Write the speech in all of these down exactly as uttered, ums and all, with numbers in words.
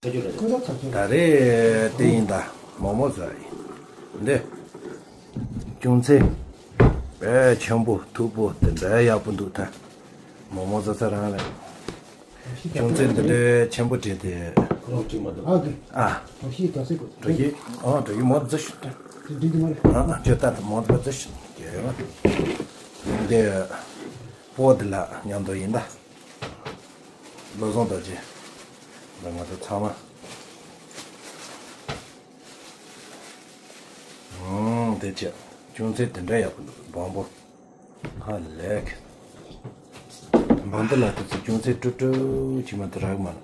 ད་རེད་དེ་ཡིན་ད། མོག་མོག་ཟ་ཡིན་འདི། ཅུང་ཙེ་དཔེ་ཆེན་པོ་མཐུག་པོ་དེ་འདྲ་ཡག་པོ་འདུག་ད། མོག་མོག་ཟ་ས་རང་རེད། ཅུང་ཙེ་འདི་འདྲའི་ཆེན་པོ་བྲིས་ཏེ། ཨ། གྲོ་ཞིག་ཨོ་གྲོ་ཞིག་མོ་འདི་ཟ་ཞུ་ད། ཨ་ཨ་ཅོ་ད་མོ་འདི་ཟ་ཞུ་གི་འདི། པོ་འདི་ལ་མཉམ་དུ་ཡིན་ད། བློ་བཟང་རྡོ་རྗེ། འདི་ང་ཚོ་ཚང་མ། ཨང་དེ་ཅི། ཅུང་ཙེ་དེ་འདྲ་ཡག་པོ་འདུག་སྦོམ་པོ། ཧ་ལས། འབངས་འདི་ལ་དེ་ཚོ་ཅུང་ཙེ་ཀྲུ་ཀྲུ་ཅིག་མ་གཏོགས་རག་མ་རེད།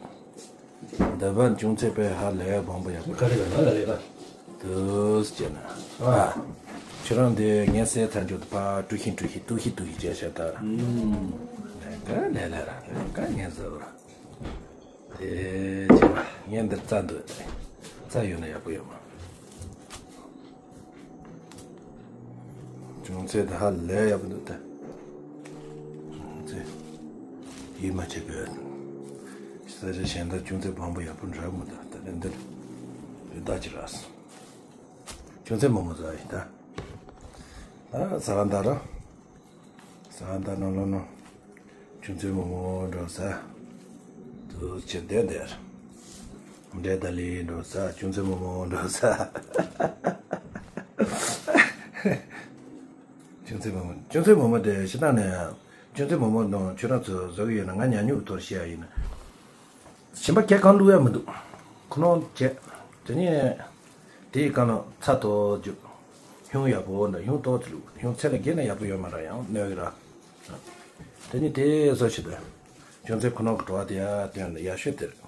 འདི་བ་ཅུང་ཙེ་དཔེ་ཧ་ལས་སྦོམ་པོ་ཡག་པོ། ག་རེ་རེད་ང་ལ་ལས་ཀ། དུས་བྱས་ན། ཨ། ཁྱོད་རང་འདི་ངས་ཟས་ཚར་འཇོག་ཏུ་ཕ་ཀྲུ་ཤིང་ཀྲུ་ཤིང་ཏུ་ཤིང་ཏུ་ཤིང་བྱས་ཤག་ད། ལས་ཀ་ལས་ལས་ར་ལས་ཀ་ངས་ཟ་བ་ར། དེ་ཅི་ལ་ངས་འདིར་རྩྭ་འདུག་རྩྭ་ཡོད་ན་ཡག་པོ་ཡོད་མ། ཅུང་ཙེ་ད་ཧ་ལས་ཡག་པོ་འདུག་ད། ཅུང་ཙེ་ཡིད་མ་ཆེས་པའི་ས་ཆ་གཞན་དག་ཅུང་ཙེ་སྦོམ་པོ་ཡག་པོ་འདྲ་མི་འདུག་ད་རེ་འདིར་རེ་ད་ཅི་ར་སོང་། ཅུང་ཙེ་མོག་མོག་ཟ་ཡིན་ད། ད་ཟ་བ་འདྲ་རོ། ཟ་བ་འདྲ་ནོ་ལོ་ནོ། ཅུང་ཙེ་མོག་མོག་འགྲོ་ཟ། དུ་ཅི་བདེ་བདེ། འདྲེ་ད་ལི་འགྲོ་ཟ། ཅུང་ཙེ་མོག་མོག་འགྲོ་ཟ། ཅུང་ཙེ་མོག་མོག་ཅུང་ཙེ་མོག་མོག་དེ་ཤི་ད་ནས། ཅུང་ཙེ་མོག་མོག་དང་ཁྱོད་རང་ཚོ་ཟ་གི་ཡོད་ན་ང་ཉ་ཉུག་ཐོར་ཤི་ཡ་ཡིན། གཞན་པ་སྐད་གང་བླུག་ཡ་མི་འདུག་ཁོ་ནོ་བྱས། དེ་ནས་དེའི་སྒང་ལ་ཚྭ་ཏོག་རྒྱུག་ཧྱུང་ཡག་པོ་འདྲ་ཧྱུང་ཏོག་ཙི་བླུག་ཧྱུང་ཚད་ལ་བརྒལ་ན་ཡག་པོ་ཡོད་མ་རེད་ཡང་གནོད་ཀྱི་ར། དེ་ནས་དེ་བཟོ་ཞིག་དང་། ཅུང་ཙེ་ཁོ་ནོ་གི་བྲོ་བ་དེ་ཡ་སྟོན་ལ་ཡག་ཤོས་དེ་རེད།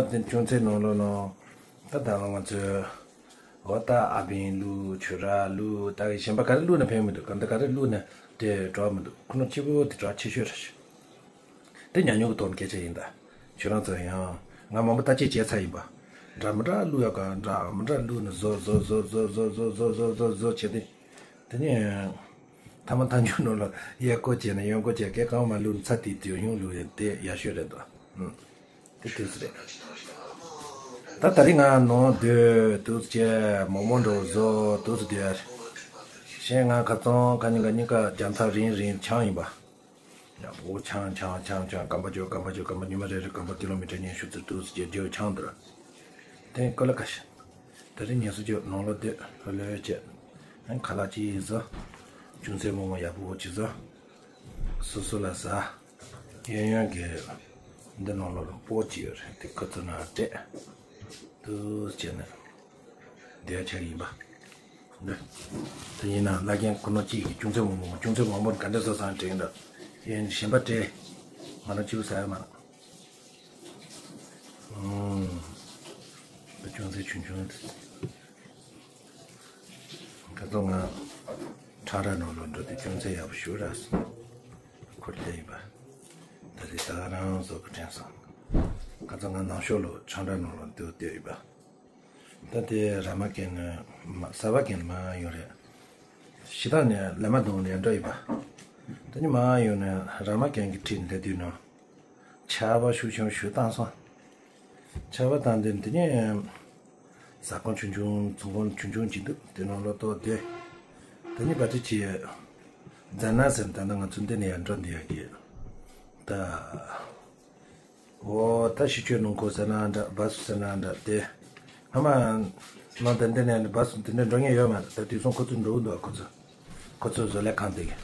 ད་དེ་ཅུང་ཙེ་ནང་ལོ་ནོ། ད་ད་ང་ང་ཚོས། འོ་ད་ཨ་བིན་བླུག་ཆུ་ར་བླུག་ད་གཞན་པ་ག་རེ་བླུག་ན་ཕན་མི་འདུག་ག་འདི་ག་རེ་བླུག་ན་དེ་བྲོ་བ་མི་འདུག་ཁོ་ནོ་གཅིག་པོ་དེ་བྲོ་བ་ཆེ་ཤོས་རེད། དེ་ཉ་ཉུང་གི་དོན་སྐད་ཆ་ཡིན་ད། ཁྱོད་རང་ཚོ་ཡང་ང་མང་པོ་ལྟ་ཅི་བྱས་ཚར་ཡིན་པ། འདྲ་མི་འདྲ་བླུག་ཡག་ག་འདྲ་མི་འདྲ་བླུག་ནི་བཟོ་བཟོ་བཟོ་བཟོ་བཟོ་བཟོ་བཟོ་བཟོ་བཟོ་བཟོ་བྱས་ཏེ། དེ་ནས་ཐ་མ་ཐ་མཇུག་ནང་ལ་གཡས་སྐོར་བྱས་ནས་གཡོན་སྐོར་བྱས་སྐད་གང་མ་བླུག་ནི་ཚ་དེ་དེ་ཡང་བླུག་ཡོད་དེ་ཡག་ཤོས་རེད་དོ། ཨུམ། དེ་དུས་སུ་རེད། ད་ད་རིང་ང་ནང་སྡོད་དུས་སུ་བྱས་མོག་མོག་འགྲོ་བཟོ་དུས་སུ་སྡོད་ཡ་རེད། གཞན་ང་ཁ་ཚང་ཁ་ཉིན་ག་ཉིན་ཀ་རྒྱ་མཚར་རིང་རིང་ཆང་ཡིན་པ། ཡག་པོ་ཆང་ཆང་ཆང་ཆང་སྐམ་པ་ཇོ་སྐམ་པ་ཇོ་སྐམ་པ་ཉི་མ་རེ་རེ་སྐམ་པ་ཀི་ལོ་མི་ཊར་ཉི་ཤུ་ཙམ་དུས་སུ་བྱས་ཇོ་ཆང་འདུར། དེ་ཀོ་ལ་ཀ་ཤ། ད་རིང་ངལ་གསོ་རྒྱག་ནང་ལོགས་བསྡད་ལྷོད་ལྷོད་བྱས། ཨ་ཁ་ལག་ཅིག་ཟ། ཅུང་ཟད་མོག་མོག་ཡག་པོ་ཅིག་ཟ། སོ་སོ་ལ་ཟ། གཡས་གཡོན་གྱི་འདི་ནང་ལོགས་ལ་སྤོ་ཅིག་ཡོད་རེད་དེ་ཁོ་ཚོ་ནང་སྤྲད། དུ་བྱས་ནས་བསྡད་ཆགས་ཡིན་པ། འདི། དེ་ཡིན་ན་བླ་རྒན་ཁོ་ནོ་གཅིག་གིས་ཅུང་ཟད་མོག་མོག་ཅུང་ཟད་མོག་མོག་ག་འདྲ་བཟོ་སང་དྲན་འདྲ། གཡས་གཞན་པ་སྤྲད། ང་རང་གཅིག་པུ་ཟ་ཡ་མ་རེད། ཨང་། ད་ཅུང་ཟད་ཆུང་ཆུང་དེ། ཁ་ཚོ་ང་ཁྲང་ར་ནང་ལོགས་འགྲོ་དུས་ཅུང་ཟད་ཡག་པོ་ཞུ་ར་སོང་། ཁོར་སླེབས་ཡིན་པ། ད་རེས་ད་ག་རང་བཟོ་གི་དྲན་སོང་། ཁ་ཚོ་ང་ནང་ཤོག་ལོ་ཁྲང་ར་ནང་ལོགས་འདུག་བསྡད་ཡིན་པ། ད་དེ་ར་མ་ཀན་ནས་མ་གསར་པ་ཀན་ནས་མ་ཡོང་རེད། ཕྱི་ཐག་ནས་ལས་མ་གཏོང་ནས་འགྲོ་ཡིན་པ། ད་ནི་མ་ཡོང་ནས་ར་མ་ཀན་གྱི་འཁྲིས་ནས་སླེབས་དུས་ནང་། ཆར་པ་ཤུགས་ཆེན་པོ་ཞིག་བཏང་སོང་། ཆར་པ་བཏང་དུས་དེ་ནས་ཟ་ཁང་ཆུང་ཆུང་ཚོང་ཁང་ཆུང་ཆུང་ཅིག་འདུག་དེ་ནང་ལོགས་གཏོར་ཏེ། དེ་ནས་བ་ཏི་ཅི། རྫ་ན་ཟེར་ད་ནི་ང་ཚོ་འདི་ནས་ཡར་འགྲོ་འདི་ཡར་གྱི། ད། འོ་ད་ཕྱི་ཆོས་ནང་ཁོ་ཟེར་ན་འདྲ་བ་སུ་ཟེར་ན་འདྲ་དེ། ང་མ། ནང་དེ་འདི་ནས་བ་སུ་དེ་འདྲ་འགྲོ་མཁན་ཡོད་མ་རེད་ད་དུས་སང་ཁོ་ཚོ་འགྲོ་གི་འདུག་ཁོ་ཚོ། ཁོ་ཚོ་བཟོ་ལས་ཁང་དེ་གི།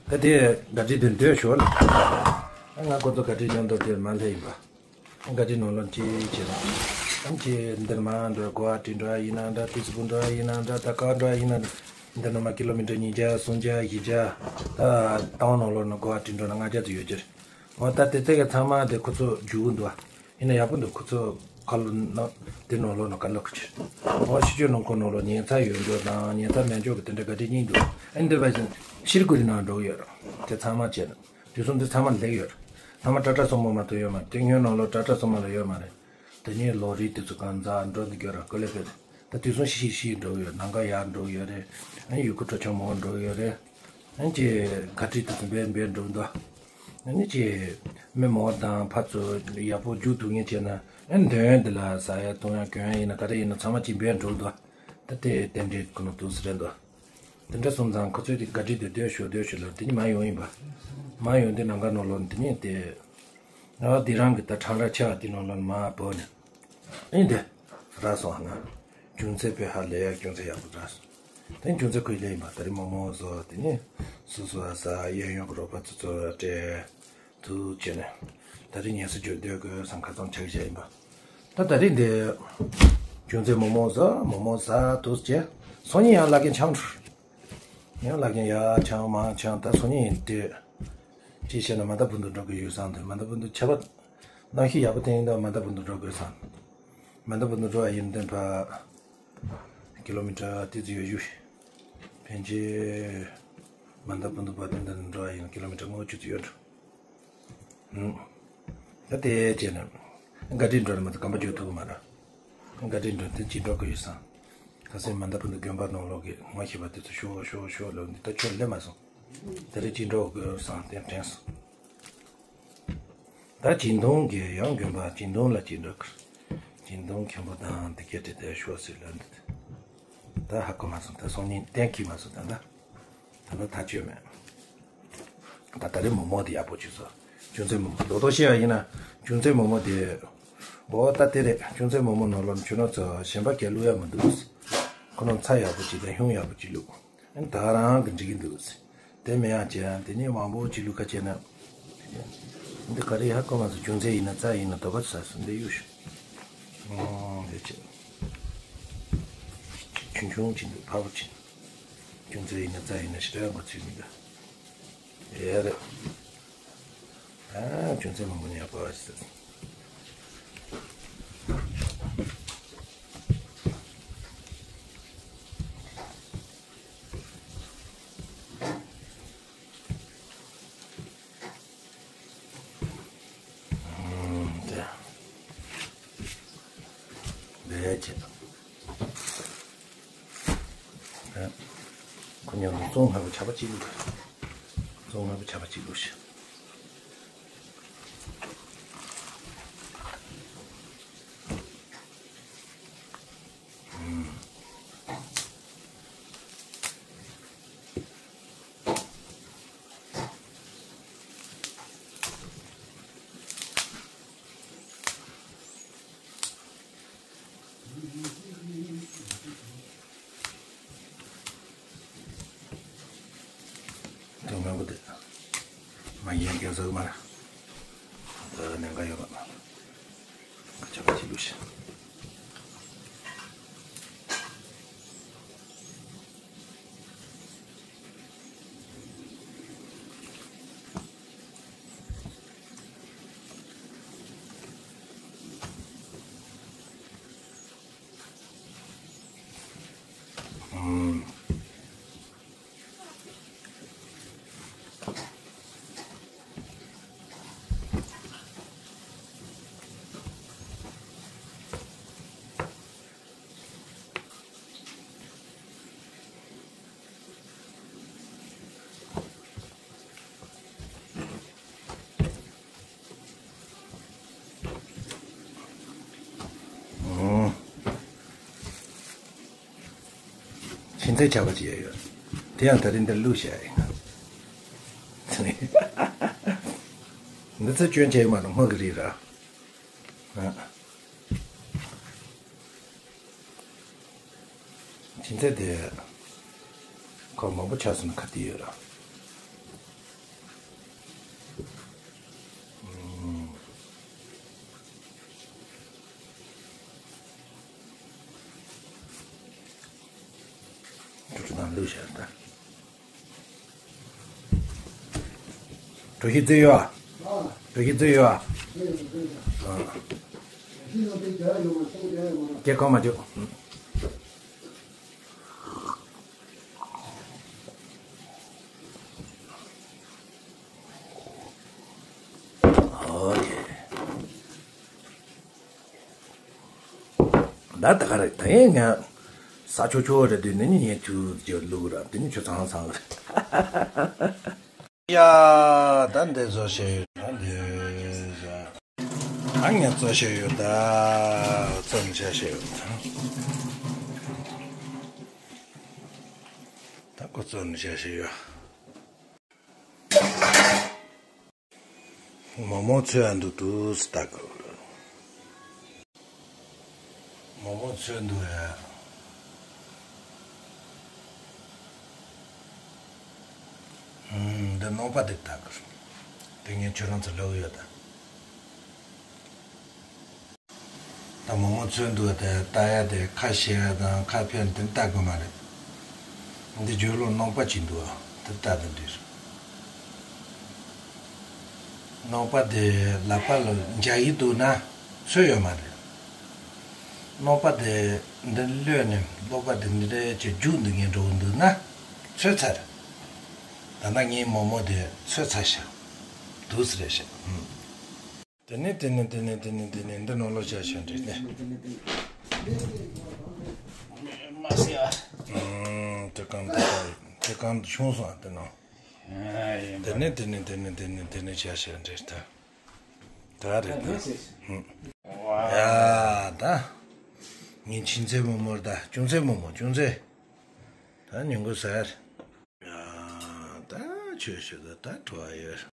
ད་དེ་ག་ཅི་དེ་འདོད་ཞོར་ལ། ང་ཁོ་ཚོ་ག་ཅི་ཡོང་འདུག་དེར་མ་སླེབས་ཡིན་པ། ག་ཅི་ནང་ལོགས་ཅི་བྱེད་ན། ཨམ་ཅི་འདིར་མ་འགྲོ་གོ་བ་དྲི་འགྲོ་ཡིན་ན་འདྲ་དུས་སུ་འགྲོ་ཡིན་ན་འདྲ་ད་ག་འགྲོ་ཡིན་ན། འདི་ནང་མ་ཀི་ལོ་མི་ཊར་ཉིས་བརྒྱ་སུམ་བརྒྱ་བཞི་བརྒྱ། ད་ཏང་ནང་ལོགས་ནས་གོ་བ་དྲི་འགྲོ་ན་ལྔ་བརྒྱ་དུ་ཡོད་ཀྱི་རེད། འོ་ད་དེ་ཚད་ཀྱི་ཚང་མ་དེ་ཁོ་ཚོ་རྒྱུག་གི་འདུག་ཨ། ཡིན་ན་ཡག་པོ་འདུག་ཁོ་ཚོ་ཁ་ལོ་ན་དེ་ནང་ལོགས་ནས་ག་ལོག་གི་ཆེ། འོ་ཕྱི་ཆོས་ནང་ཁོ་ནང་ལོགས་ཉེན་ཚ་ཡོད་འདུག་དང་ཉེན་ཚ་མེད་འཇོག་གི་དེ་འདྲ་ག་དེ་གཉིས་འདུག་ཨ་འདི་བ་བཞིན་ཕྱིར་ཀུ་རི་ནང་འགྲོ་གི་ཡོད་རེད་དེ་ཚང་མ་བྱས་ནས་དུས་གསུམ་འདི་ཚང་མ་ལེགས་ཡོད་རེད། ཚང་མ་ཏྲ་ཏྲ་སོ་མོ་མ་གཏོགས་ཡོད་མ་རེད་དེ་སྔོན་ནང་ལོགས་ཏྲ་ཏྲ་སོ་མོ་ལ་ཡོད་མ་རེད། དེ་ནས་ལོ་རེ་དེ་ཚོ་གང་ཛ་འགྲོ་འདི་གྱོད་ར་ཀོ་ལེ་ཕེ། ད་དུས་སང་ཤི་ཤི་ཤི་འགྲོ་གི་ཡོད་ནང་ག་ཡར་འགྲོ་གི་ཡོད་རེད། ཨ་ཡུ་གུ་གྲོ་ཆོ་མོ་འགྲོ་གི་ཡོད་རེད། ཨ་ཅེ་ག་ཏི་དུས་སུ་འབད་འབད་འགྲོ་འདུག་ཨ་ནི་ཅེ་མི་མོ་དང་ཕ་ཚོ་ཡག་པོ་རྒྱུག་ཐུབ་ངེས་བྱས་ན་ ཨེ་འདོན་འདི་ལ་ཟ་ཡ་འཐུང་ཡ་གྱོན་ཡ་ཡིན་ན་ག་རེ་ཡིན་ན་ཚང་མ་གཅིག་འབད་འགྲོ་འདུག་ད་དེ་རྟེན་འབྲེལ་ཁོ་ན་འདུག་ཟེར་རེད་འདུག་དེ་འདྲ་སོང་ཙང་ཁོ་ཚོས་དེ་བཀའ་དྲིན་དེ་སྡོད་ཤོག་སྡོད་ཤོག་ལབ་དེ་ནི་མ་ཡོང་ཡིན་པ། མ་ཡོང་དེ་ནང་ག་ནོར་ལོ་དེ་ནི་དེ། ཨ་དེ་རང་གི་ད་ཁྲང་ར་ཆེ་བ་དེ་ནོར་ལོ་མ་བོ་ནི། ཨེ་འདི། ར་སོང་ང་། ཅུང་ཚེ་པའི་ཧ་ལས་ཡ་ཅུང་ཚེ་ཡག་པོ་ར་སོང་། དེ་ཅུང་ཚེ་ཁོས་ལས་ཡིན་པ་ད་རེ་མོག་མོག་བཟོ་དེ་ནི། སོ་སོ་ཨ་ས་གཡས་གཡོན་གི་རོགས་པ་ཚོ་ཚོ་སྤྲད། དུ་བྱས་ནས། ད་རེས་ངལ་གསོ་བརྗོད་འདོད་དགོས་སམ་ཁ་ཚང་ཆགས་བཞག་ཡིན་པ། ད་ད་རེས་འདི། ཅུང་ཚེ་མོག་མོག་ཟ་མོག་མོག་ཟ་དུ་བྱས། སང་ཉིན་ཡང་བླ་རྒན་ཆང་འཁྲུར། ཡང་བླ་རྒན་ཡ་ཆང་མང་ཆང་ད་སང་ཉིན་ཡིན་ཏེ། ཅི་བྱས་ན་མ་མདའ་སྤུ་ན་ཁ་འགྲོ་གི་ཡོད་བསམ་དུ་མ་མདའ་སྤུ་ན་ཁ་ཆར་པ། གནམ་གཤིས་ཡག་པོ་བསྟན་ཡིན་ད་མ་མདའ་སྤུ་ན་ཁ་འགྲོ་དགོས་བསམ། མ་མདའ་སྤུ་ན་ཁ་འགྲོ་བ་ཡིན་ཏེ་ཕ། ཀི་ལོ་མི་ཊར་ཏི་ཙི་ཡོད་ཞུ། ཕན་ཆད། མ་མདའ་སྤུ་ན་ཁ་བར་དུ་འདི་ནས་འགྲོ་བ་ཡིན་ཀི་ལོ་མི་ཊར་ལྔ་བཅུ་ཙམ་ཡོད་འགྲོ། ཨུམ། ད་དེ་བྱས་ན། བཀའ་དྲིན་སྒྲོན་ནས་མ་ཚད་སྐམ་པ་བརྗོད་ཐུབ་ཀྱི་མ་རེད། བཀའ་དྲིན་སྒྲོན་དེ་ཅི་འགྲོ་གི་ཡོད་བསམ། ཁ་སང་མ་མདའ་སྤུ་ན་ཁ་དགོན་པ་ནང་ལོགས་ཀྱི་ངོ་ཤེས་པ་དེ་ཚོ་ཤོག་ཤོག་ཤོག་ལབ་འདི་ད་ཁྱོད་སླེབས་མ་སོང་། དེ་རིང་ཅི་འགྲོ་གི་ཡོད་བསམ་དེ་དྲན་སོང་། ད་སྦྱིན་གཏོང་གི་ཡང་དགོན་པ་སྦྱིན་གཏོང་ལ་སྦྱིན་འགྲོ་གི། སྦྱིན་གཏོང་མཁན་པོ་དང་འདི་སྐད་དེ་དེ་ཤོག་ཟེར་ལབ་འདི། ད་ཧ་གོ་མ་སོང་ད་སང་ཉིན་གཏན་འཁེལ་མ་སོང་ད་ད། ད་ལྟ་ཐག་ཆོད་མེད། ད་ད་རེས་མོག་མོག་དེ་ཡག་པོ་བྱུང་སོང་། ཅུང་ཚེ་མོག་མོག་རྡོག་རྡོག་བཤད་ཡ་ཡིན་ན། ཅུང་ཚེ་མོག་མོག་དེ། འོ་ད་དེ་རེད། ཅུང་ཚེ་མོག་མོག་ནང་ལོགས་ཆུ་ནག་ཚོ་གཞན་པ་གས་བླུག་ཡ་མི་འདུག་ཁོ་རང་ཚྭ་ཡག་པོ་ཅིག་དང་ཧུང་ཡག་པོ་ཅིག་བླུག་ཨ་ནི་ད་རང་གི་འགྲིག་གི་འདུག་དེ་མེད་ཡ་ཅན་དེ་ནས་མང་པོ་ཅིག་བླུག་ཁ་བྱས་ན། འདི་ག་རེ་ཡག་གོ་མ་སོང་། ཅུང་ཚེ་ཡིན་ན་ཚྭ་ཡིན་ན་དོ་ག་ཚ་སོང་འདི་གཡུག་ཤོག་ཨོ་འདི་ཅི། ཆུང་ཆུང་ཅིག་འདུག་ཕ་བུ་ཅིག་ཅུང་ཚེ་ཡིན་ན་ཚྭ་ཡིན་ན་ཞེ་དྲག་མགོ་ཚོས་མི་འདུག་ཡ་རེད། ཨ་ཅུང་ཚེ་མང་པོ་ཉར་པ་ཟེར། ཨུམ། དེ། འདི་བྱས། ཨ། ཁོ་མཉམ་དུ་བཙོང་སྔ་པོ་ཆ་པ་གཅིག་བླུགས། བཙོང་སྔ་པོ་ཆ་པ་གཅིག་བླུགས་ཤིག་ཨུམ། དོན་མང་པོ་འདུག་མ་ཡིན་རྒྱ་ཟོག་མ་ར། ད་ནན་ག་ཡོད་པ། ཁ་ཆག་པ་ཅི་ལུགས་ཤིག་ཨུམ། ཨུམ། ཕྱིན་ཚེ་ཆར་པ་ཅིག་ཡོད། དེ་ཡང་ད་རིང་འདིར་བླུགས་བཞག་ཡིན། འདི་ཚོ་སྐྱོན་ཆེ་མ་རུང་སྔོན་གྱི་རིགས་ར། ཨ། ཕྱིན་ཚེ་དེ། ཁོ་མང་པོ་ཆགས་སོང་ན་ཁ་གཏད་ཡོད་ར། ཨུམ། ཀྲུ་ཀྲུ་དང་ལུས་བྱས་ད། གྲོ་ཞིབ་རྩེ་ཡོད་ཨ། གྲོ་ཞིབ་རྩེ་ཡོད་ཨ། ཨ། སྐད་གོ་མ་བྱུང་། ཨོ་ཁེ། ད་ད་ག་རེ་ད་ཡིན་ང་། ས་ཆོ་ཆོ་རེད་དུས་ནི་ཉིན་ཉལ་ཆུ་རྒྱུ་ལུག་ར་དེ་ནི་ཆུ་ཚང་ཚང་རེད། ཡ། ད་འདི་བཟོ་ཞེས་ཡོད་ད་འདི་བཟོ། ཨ་ངས་བཙོ་བྱས་ཡོད་ད། བཙོ་ནས་བྱ་བྱས་ཡོད་ད། ད་ཁོ་བཙོ་ནས་བྱ་བྱས་ཡོད། མོག་མོག་ཚོས་ཨ་འདུག་འདུག་སེ་ལྟ་དགོས། མོག་མོག་ཚོས་འདུག་ཡ། ཨུམ། འདི་རྣམ་པ་འདི་ལྟ་དགོས། དེ་ངས་ཁྱོད་རང་ཚོ་ལབ་ཡོད་ད། ད་མོག་མོག་ཚོས་འདུག་དེ་ལྟ་ཡ་དེ་ཁ་ཕྱེ་ཡ་དང་ཁ་ཕྱེ་དེ་ལྟ་དགོས་མ་རེད། འདི་ཇོ་ལོ་རྣམ་པ་ཅིག་འདུག་ཨ། དེ་ལྟ་དང་འདྲ་རེད། རྣམ་པ་དེ་ལག་པ་ལ་འཇགས་ཡི་འདུག་ན་ཚོས་ཡོད་མ་རེད། རྣམ་པ་དེ་འདི་གློད་ནས་ལག་པ་དེ་འདི་འདྲ་ཅིག་རྒྱུག་འདི་ངས་འགྲོ་གི་འདུག་ན་ཚོས་ཚར། ད་ལྟ་ངའི་མོག་མོག་དེ་ཚོས་ཚར་ཤག་འདུག་སེ་རེད་ཤག་ཨུམ། དེ་ནས་དེ་ནས་དེ་ནས་དེ་ནས་དེ་ནས་འདི་ནང་ལོགས་བྱ་བྱ་འདྲེ་དེ། མ་སེ་ཨ། ཨང་། དེ་གང་དེ་གང་དེ་གང་དེ་ཆུང་སོང་ཨ་དེ་ནང་། ཨ་ཡིན་པ། དེ་ནས་དེ་ནས་དེ་ནས་དེ་ནས་དེ་ནས་བྱ་བྱ་འདྲེ་ད། ད་རེད་ད། ཨང་། ཡ་ད། ངའི་ཆུང་ཚེ་མོག་མོག་རེད་ད། ཅུང་ཚེ་མོག་མོག་ཅུང་ཚེ། ད་ཉིན་གུང་ཟེར། ཡ་ད་ཆོས་ཞུ་ད་ད་བྲོ་བ་ཡོད།